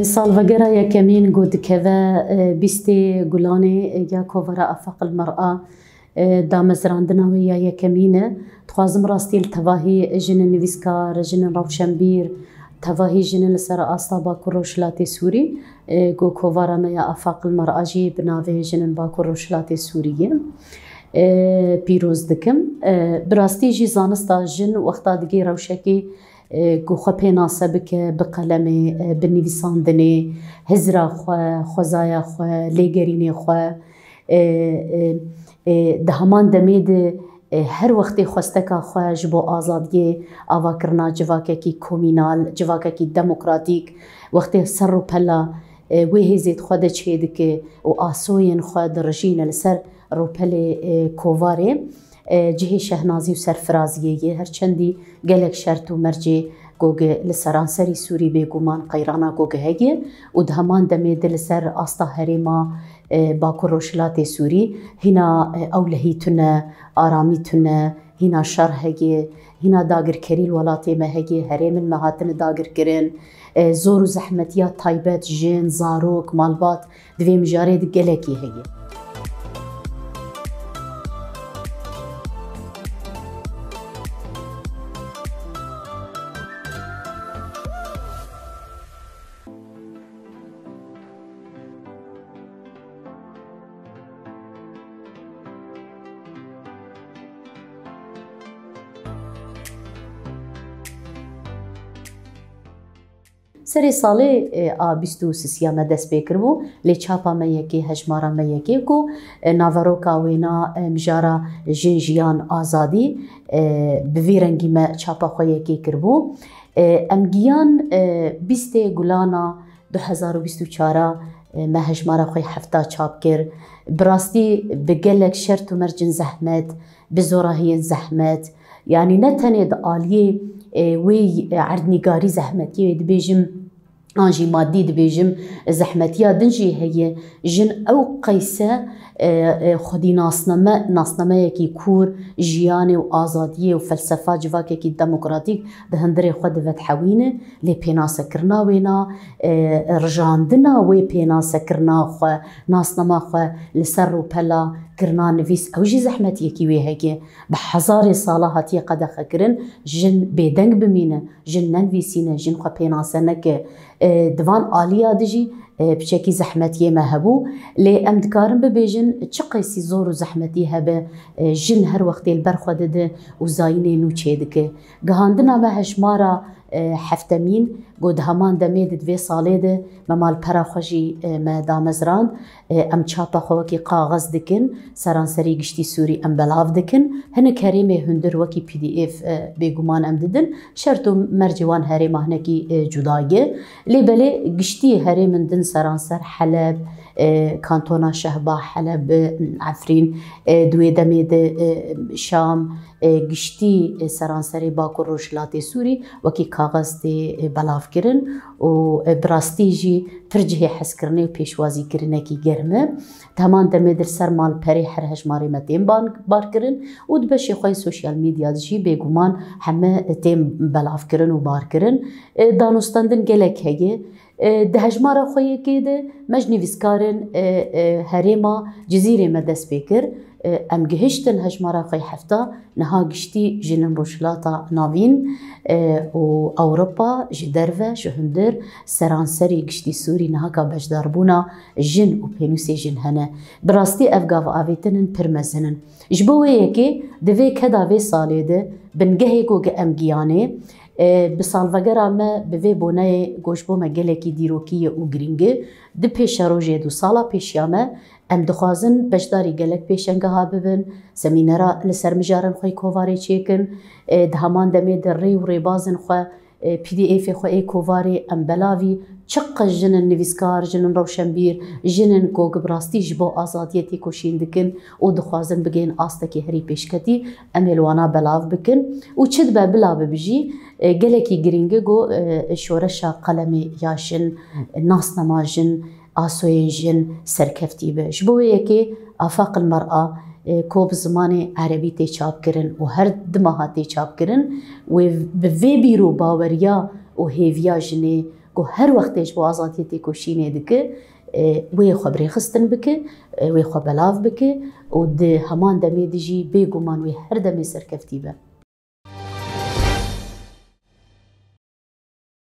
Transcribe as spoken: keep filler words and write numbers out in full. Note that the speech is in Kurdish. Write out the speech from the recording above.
Salvegera yekemîn ku dikeve bîstê Gulanê ya Kovara Afaqil Mer'a, damezrandina wê ya yekemîn e. Dixwazim rastî li tevahî jinên nivîskar, jinên rewşenbîr, tevahî jinên li ser asta Bakur Rojhilatê Sûrî, ku kovara me ya Afaqil Mer'a jî bi navê Jinên Bakur Rojhilatê Sûrî ye, pîroz dikim. Bi rastî jî zanista jin wexta digê rewşekê ku xwe pênase bike bi qelemê, bi nivîsandinê, hizra xwe, xwezaya xwe, lêgerînê xwe, di heman demê de her wextê xwesteka xwe ji bo azadiyê, avakirina civakekî komînal, civakekî demokratîk, wextê ser rûpela wê hêzê di xwe de çêdike û asoyên xwe dirijîne li ser rûpelê kovarê, cihê şehnazî û serfiraziyê ye. Her çendî gelek şert û mercê gog li seranserî Sûrî bêguman qeyrana gog heye û di heman demê de li ser asta herêma Bakur Rojhilatê Sûrî hîna ewlehî tune, aramî tune, hîna şer heye, hîna dagirkerî li welatê me heye, herêmên me hatine dagirkirin, zor û zehmetiya taybet, jin, zarok, malbat, di vê mijarê de gelekî heye. Serê salê, e, a bîst û sisiya me dest pê kiribû, lê çapa me yekê, hejmara me yekê ku, e, naveroka wêna, e, mijara jin, jiyan, azadî, e, bi vî rengî me çapa xwe yekê kiribû. E, em giyan, e, bîstê Gulana du hezar û bîst û çar a, e, me hejmara xwe hefta çap kir. Bi rastî bi gelek şert û mercên zehmet, bi zorahiyên zehmet, yanî ne tenê di aliyê, e, wê, e, erdnîgarî zehmetiyê wê dibêjim, an jî madî dibêjim, zehmetiya din jî heye. Jin ew qeyse, e, e, xwedî nasname, nasnameyekî kûr, jiyanê û azadiyê û felsefa civakekî demokratîk di hundirê xwe de vedihewîne, lê pênasekirina wêna, e, rijandina wê pênasekirina xwe, nasnama xwe li ser rûpela kirina nivîs, ew jî zehmetiyekî wê heye. Bi hezarê sala hatiye qedexekirin, jin bêdeng bimîne, jin nenivîsîne, jin xwe pênase neke. E, di van aliya de jî, e, piçekî zehmetiyê me hebû. Lê em dikarin bibêjin, çi qeysî zor û zehmetî hebe, e, jin her wextê li ber xwe dide û zayînê nû çêdike. Gihandina me hejmara, e, heftemîn, ku di heman demê de di vê salê de me malpera xwe jî, e, me damezrand. E, em çapa xwe wekî kaxez dikin, seranserî giştî Sûrî em belav dikin. Hinek herêmê hundir wekî P D F, e, bêguman em didin. Şert û mercê wan herêma hinekî, e, cuda ye. Lê belê giştî herêmin din seranser Heleb, e, kantona Şehba, Heleb, e, Efrîn, e, di wê demê de, e, Şam, e, giştî, e, seranserê Bakur Rojhilatê Sûrî wekî kaxez tê, e, belavkirin û, e, bi rastî jî pir cihê hezkirinê û pêşwazîkirinekî germ e. Di heman demê de li ser malperê her hejmarê me tên ban-, barkirin û di beşê xwe yê sosyal medya de jî bêguman heme tên belavkirin û barkirin. E, danûstendin gelek heye. E, di hejmara xwe yekê de me ji nivîskarên, e, e, herêma Cizîrê me dest pê kir. E, em gihiştin hejmara xwe yê hefta, niha giştî jinên Rojhilata Navîn, e, û Ewropa, ji derve, ji hundir, seranserî giştî Sûrî niha ka beşdarbûna jin û pênûsê jin hene. Bi rastî ev gav avêtin in pir mezin in. Ji bo wê yekê di vê keda vê salê de bingehê ku em giyanê, e, bi salvegera me bi vê boneyê ku ji bo me gelekî dîrokî ye û girîng e. Di pêşerojê de û sala pêşiya me, em dixwazin beşdarî gelek pêşengeha bibin, semînera li ser mijarên xwe yê kovarê çêkin, e, di heman demê de rê û rêbazên xwe, e, P D Fê xwe ê kovarê em belavî çiqas jinên nivîskar, jinên rewşenbîr, jinên ku bi rastî ji bo azadiyê têkoşîn dikin û dixwazin bigihên astekî herî pêşketî, em ê li wana belav bikin û çi dibe bila bibe jî, e, gelekî girîng e ku, e, şoreşa qelemê ya jin, nasnama jin, asoyên jin serkeftî be. Ji bo wê yekê Afaqil Mer'a, e, ku bi zimanê erebî tê çapkirin û her di meha tê çapkirin, wê bi vê bîr û baweriya û hêviya jinê ku her wextê ji bo azadiyê têkoşînê dike, e, wê xwe birêxistin bike, e, wê xwe belav bike û di heman demê de jî bêguman wê her demê serkeftî be.